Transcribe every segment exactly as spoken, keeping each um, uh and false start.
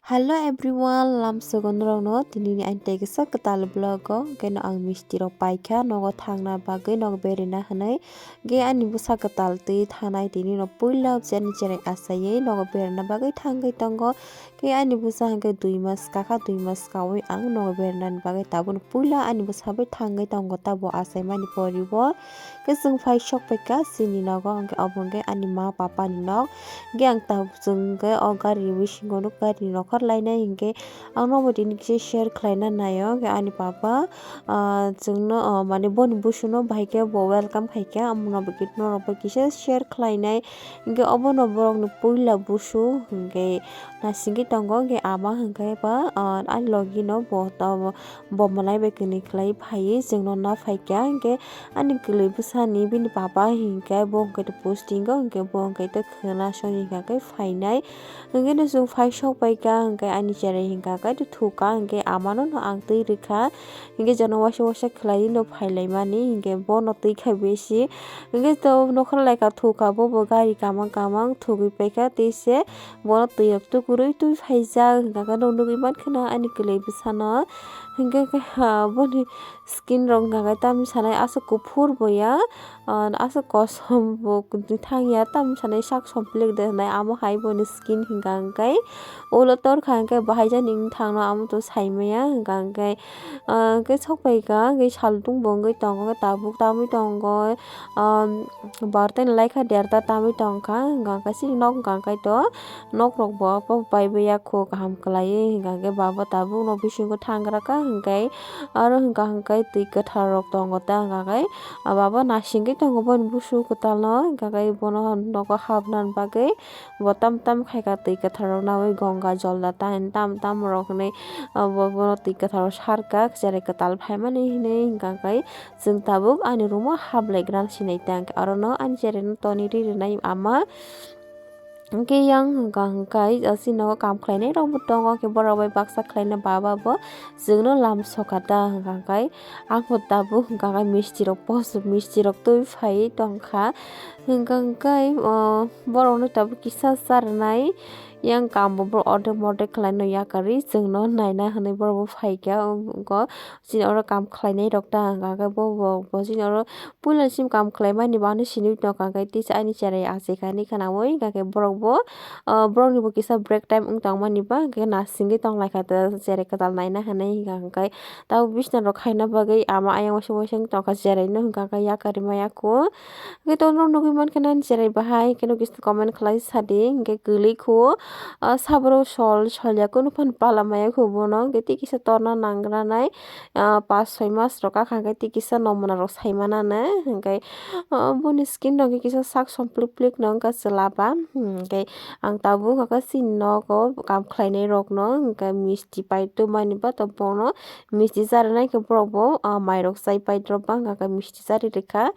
Hello everyone, lamsogo norokno tinini ani tei kisa kwtal vlog o, hwnkhe no ang misti rok paikha nogo thangna bagwi, nogo berina hinwi. Hwnkhe ani bwsa kwtal twi thanai tini no puila jani cherai achaiwi nogo berina bagwi thangwi tongo. Hwnkhe ani bwsa hwnkhe dui mas kakha, dui mas kawi ang nogo berinani bagwi tabukno puila ani bwsa bai thangwi tongo tabo achaimani poribo. Hwnkhe chwng phai sok paikha chini nogo, hwnkhe obo hwnkhe ani ma papa ni nok. Hwnkhe ang tabuk chwng hwnkhe o gari ni bisingo nuk, gari ni nokhor lainai hwnkhe ang nobo tini kisa share khlaina naio. Hwnkhe ani papa, ah, chwngno, ah, mane boni busuno bahai khe bo welcome khaikha, omono bo kisa share, norok bai kisa share khlainai. Hwnkhe obono borokni puila busu hwnkhe naisingwi tongo, hwnkhe ama hwnkhe ba, ah, ani logino bo, bo mwlai bai kwnwi khlai phaiwi chwngno na phaikha. Hwnkhe ani kwlwi bwsani bini papa hinkhe bo hwnkhe posting o, hwnkhe bo hwnkhe khwna soni hwnkhe phainai. Hwnkhe no chwng phai sok paikha, hwnkhe ani cherai hwnkhe thukha, hwnkhe amano no ang twi rwkha. Hwnkhe jono waisa waisa khlaiwi no phailaimani, hwnkhe bono twi kha besi. Hwnkhe to nokhor laika thukha, bobo gari kamang kamang thugwi paikha, tei se bono twi rok tukurwi twi phaijak, hwnkhe no nugwi mankha ani kwlwi bwsano. Hwnkhe khe, ha, boni skin rok hwnkhe tamni sanai aswk kuphur bo ya, ah, aswk kosom bo thang ya, tamni sanai sak somplek de hinai, amo hai boni skin hwnkha hwnkhe ulo torkha hwnkhe bahai jani wngthangno amo to saimaya hwnkha hwnkhe. Ah, hwnkhe sok paikha, hwnkhe saltung bo wngwi tongo, tabuk tamwi tongo, ah, barta ni laikha derta tamwi tongkha, hwnkha hwnkhe chini nok hwnkha hwnkhe to nok rok bo pai bai ya kho kaham kwlaiwi, hwnkha hwnkhe baba tabuk nok bisingo thangra kha, hwnkhe aro hwnkha hwnkhe twi kwthar rok tongo ta, hwnkha hwnkhe baba naisingwi tongo boni busu kwtal no, hwnkha hwnkhe bono nogo habna bagwi. Bo tam tam khaikha twi kwthar rok nawi Ganga jol da ta hinwi tam tam rok hinwi, ah, bo, bono twi kwthar rok sarkha cherai kwtal phaimani hinwi hwnkha hwnkhe chwng tabuk ani room o hablai gran sinai ta hwnkhe orono ani cherai no toni ri rwnai ama. Hwnkhe yang hwnkha hwnkhe chini nogo kam khlainai rok bo tongo, hwnkhe borok bai baksa khlaina baba bo chwngno lam sokha ta hwnkha hwnkhe ang bo tabuk hwnkha hwnkhe misti rok post misti rok twi phaiwi tongkha. Hwnkha hwnkhe, o, borokno tabuk kisa cha rwnai, yang kam bo borok ordek mordek khlaino yakarwi chwngno naina hinwi borok bo phaikha, o, chini oro kam khlainai rok ta hwnkha hwnkhe bo, bo, bo chini oro puila chini kam khlaimani bo ano siniwi tongkha hwnkhe tisa ani cherai achai kha hinwi khwnaui hwnkha hwnkhe borok bo, o, borokni bo kisa break time wng tongmani ba hwnkhe nasingwi tonglaikha cherai kwtal naina hinwi hwnkha hwnkhe tabuk bisna rok khaina bagwi ama ayang waisa waisa wng tongkha cherai no hwnkha hwnkhe yakarwi maya kho. Hwnkhe to norok nugwi mankha nini cherai bahai, hwnkhe no kisa comment khlai sadi, hwnkhe kwlwi kho, ah, sabro sol, sol ya kunu phan pala maya kho bono, hwnkhe tei kisa torna nangra nai, ah, pas soi mas rok kakha hwnkhe tei kisa nomna rok sai mana nai, hwnkhe, ah, boni skin rok kisa sak som plik plik no wngkha chwla ba, hwnkhe ang tabuk hwnkha chini nogo kam khlainai rok no, hwnkhe misti pai tongmani ba to bono misti cha rwnai khe borok bo, ah, mai rok chai pai rok bang hwnkha misti cha ri rwkha.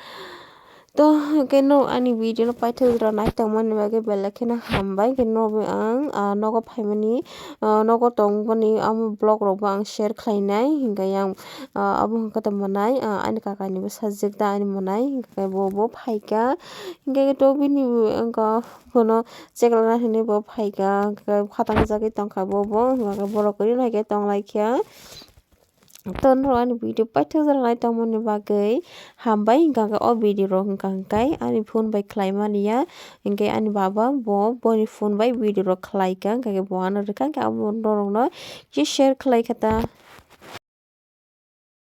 To, hwnkhe no ani video no paithak jora naitokmani bagwi belai kheno hambai. Hwnkhe nobo ang, ah, nogo phaimani, ah, nogo tongmani amo vlog rokbo ang share khlainai. Hwnkhe yang, ah, abo hwnkhe tongmanai, ah, ani kakani bwsajwk da ani mwnai. Hwnkhe bo, bo phaikha. Hwnkhe to bini wngkha bono cheklana hinwi bo phaikha. Hwnkhe khatang jagwi tongkha bo, bo. Hwnkhe borok kwrwi no hai khe tonglaikha. To norok ani video paithak jora naitokmani bagwi hambai, hwnkha khe o video rok hwnkha hwnkhe ani phone bai khlaimani ya, hwnkhe ani baba bo boni phone bai video rok khlaikha, hwnkha khe bo ano rwkha, hwnkhe abo norokno khe share khlaikha ta.